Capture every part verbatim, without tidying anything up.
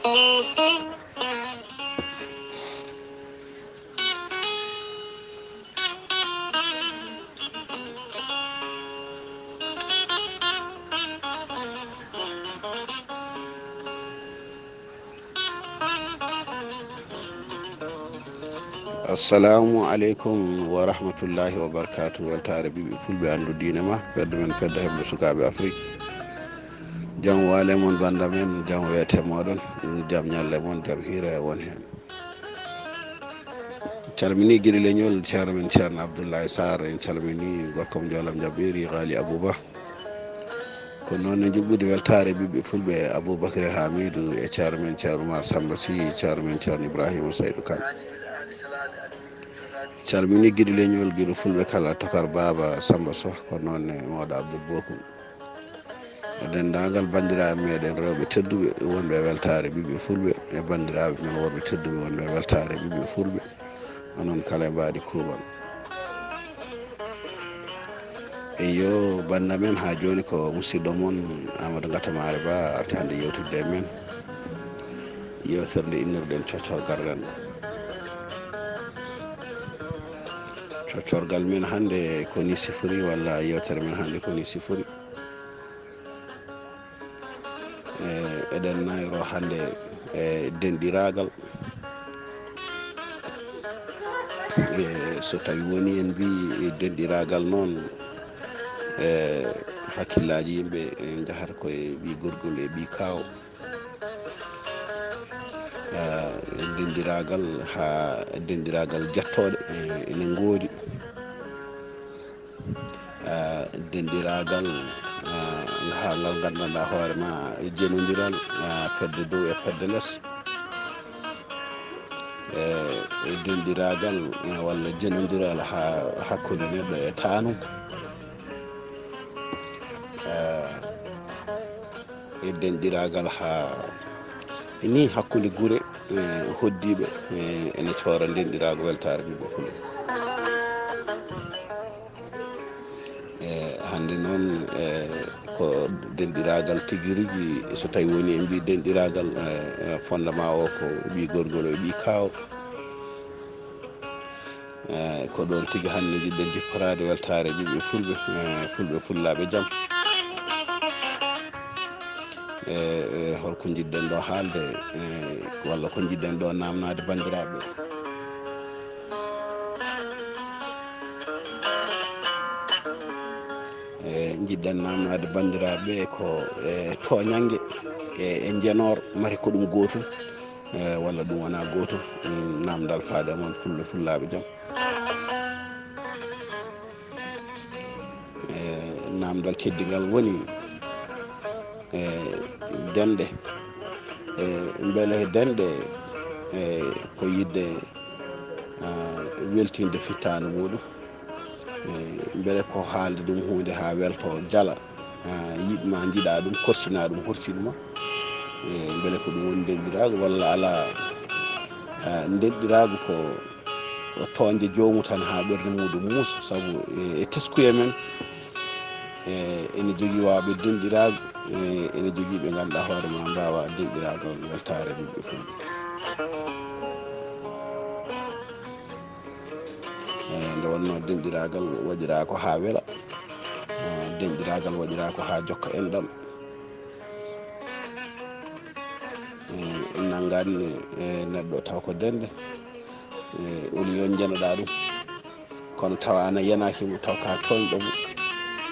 Assalamu aleykum wa rahmatullahi wa barakatuh. Weltaare ɓiɓɓe fulɓe, anndu diine ma, fedde men, fedde heɓɓe sukaaɓe Afrik. Jam waale mon, bannda men, jam weete mooɗon, jam ñalle mon, jam hiire won heen. Calmini giɗo leñol, ceerno men Ceerno Abdoulaye Sarr, en calmini gorko mo Joolam Jaɓɓeeri, Ghali Abouba. Ko noon ne njuɓɓudi weltaare ɓiɓɓe fulɓe, Aboubacry Hamidou e ceerno men Ceerno Oumar Samba Sy, ceerno men Ceerno Ibrahima Saydou Kane. Calmini giɗo leñol, giɗo fulɓe kala, Tokar Baaba Samba Soh, ko noon ne mawɗo Abdoul Bokum. E denndaangal banndiraaɓe meɗen rewɓe tedduɓe wonɓe e weltaare ɓiɓɓe fulɓe, e banndiraaɓe men worɓe tedduɓe wonɓe e weltaare ɓiɓɓe fulɓe, onon kala e mbaadi kuuɓal. Eyyo, bannda men haa jooni ko musidɗo mon Amadou Gatamaare Ba, arti hannde yewtidde e men. Yewtere nde innirɗen Coccorgal Renndo. Coccorgal men hannde ko ni sifori, walla yewtere men hannde ko ni sifori. E, eɗen nayro hannde e denɗiraagal. E, so tawi woni en mbi denɗiraagal noon, e, hakkillaaji yimɓe, e, njahata ko e ɓii gorgol e ɓii kaaw. E, denɗiraagal haa denɗiraagal jettooɗe, e, ene ngoodi. E, denɗiraagal, e, haa ngal nganndanɗaa hoore ma, e, jenondiral, e, fedde dow e fedde les. E, e denɗiraagal, e, walla jenondiral haa hakkunde neɗɗo e taanum. E, e denɗiraagal haa ni hakkunde gure, e, hoɗdiiɓe, e, ene coora denɗiraago weltaare ɓiɓɓe fulɓe. E, hannde noon, e, ko denɗiraagal tigi rigi, so tawi woni en mbi denɗiraagal, e, e, fondement o ko ɓii gorgol e ɓii kaaw. E, ko ɗoon tigi hannde njiɗɗen jipporaade weltaare ɓiɓɓe fulɓe, e, fulɓe fullaaɓe jam. E, e, holko njiɗɗen ɗo haalde, e, walla ko njiɗɗen ɗo naamnaade banndiraaɓe? E, njiɗɗen naamnaade banndiraaɓe ko, e, tooñannge, e, e njenoor, mari ko ɗum gootum, e, walla ɗum wonaa gootum? Mm, naamndal faade e mon fulɓe fullaaɓe jam. E, naamndal keddigal woni, e, denɗe. E, mbele denɗe, e, ko yiɗde, a, weltinde fittaandu muɗum? E, mbele ko haalde ɗum huunde haa welto jala, a, yiɗ ma njiɗa ɗum, korsina ɗum, horsini ma? E, mbele ko ɗum woni denɗiraagu walla alaa? A, denɗiraagu ko o tooñde joomu tan haa ɓernde muɗum muusa, sabu e, e teskuya men, e, ene jogii waawɓe denɗiraagu, e, ene jogii ɓe ngannduɗaa hoore ma mbaawa denɗiraagal weltaare ɓiɓɓe fulɓe. E, nde wonnoo denɗiraagal waɗiraa ko haa wela, e, denɗiraagal waɗiraa ko haa jokka enɗam. E, nanngaani, e, neɗɗo taw ko denɗe. E, woni yo njenoɗaa ɗum. Kono tawa ana yenaaki mo, taw ka tooñɗo mo.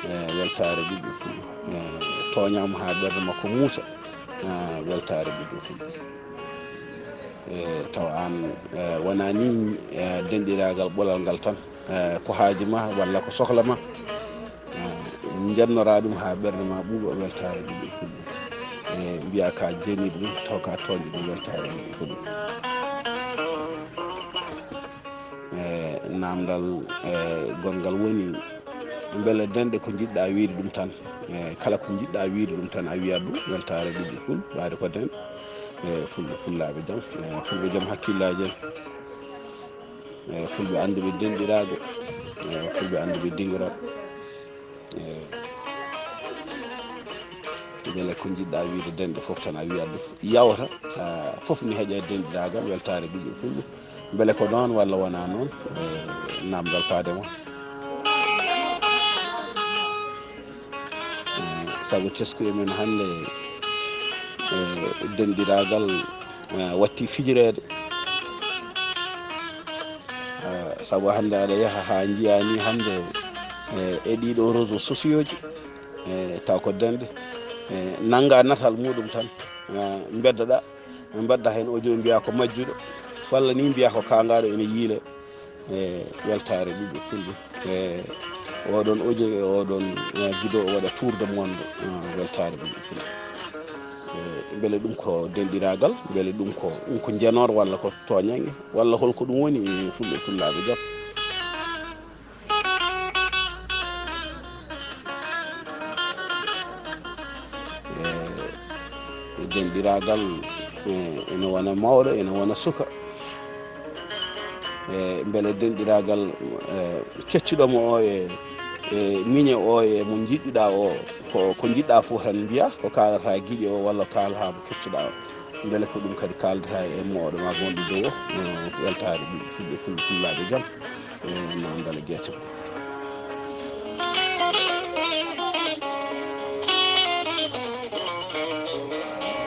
E, weltaare ɓiɓɓe fulɓe. E, tooñaama haa ɓernde makko muusa. E, weltaare ɓiɓɓe fulɓe. E, tawa aan, e, wonaa ni, e, denɗiraagal ɓolal ngal tan. E, ko haaju ma walla ko sohla ma. E, njennoraa ɗum haa ɓernde ma ɓuuɓa, weltaare ɓiɓɓe fulɓe. E, mbiyaa ka jeniiɗo ɗum, taw ka tooñɗo ɗum, weltaare ɓiɓɓe fulɓe. E, naamndal, e, gonngal woni, mbele denɗe ko njiɗɗaa wiyde ɗum tan? E, kala ko njiɗɗaa wiyde ɗum tan, a wiyat ɗum, weltaare ɓiɓɓe ful, ɓaade ko denɗe. E, fulɓe fullaaɓe jam, e, fulɓe jam hakkillaaji en. E, fulɓe annduɓe denɗiraagu, e, fulɓe annduɓe dingiral. E, Mbele ko njiɗɗa wiide denɗe fof tan a wiyat ɗum. Yawta, ah, fof mi heƴa denɗiraagal, weltaare ɓiɓɓe fulɓe. Mbele ko noon walla wonaa noon? Eh, naamndal faade mon. Eh, sabu tesku e men hannde, eh, denɗiraagal, eh, watti fijireede. Eh, sabu hannde aɗa yaha haa njiyaa ni hannde, eh, e ɗii ɗoo réseaux sociaux ji, eh, taw ko denɗe, eh, nannga natal muɗum tan, eh, mbeddoɗaa, mbedda heen audio mbiyaa ko majjuɗo, walla ni mbiyaa ko kaangaaɗo ene yiile. E weltaare ɓiɓɓe fulɓe. E oɗon audio e oɗon, eh, vidéo o waɗa tour de monde, eh, weltaare ɓiɓɓe fulɓe. E mbele ɗum ko denɗiraagal, mbele ɗum ko, ɗum ko njenoor walla ko tooñannge, walla hol ko ɗum woni, e fulɓe fullaaɓe jam? E, e denɗiraagal, e, ene wona mawɗo, ene wona suka. E mbele denɗiraagal, e, keccuɗo mo o e, e miñe o e mo njiɗɗuɗaa o, ko, ko njiɗɗaa fof tan mbiyaa, ko kaalata giƴo o walla kaalata mo keccuɗaa o. Mbele ko ɗum kadi kaaldata e mawɗo ma gonɗo dow o, e weltaare ɓiɓɓe fulɓe, fulɓe fullaaɓe jam. E,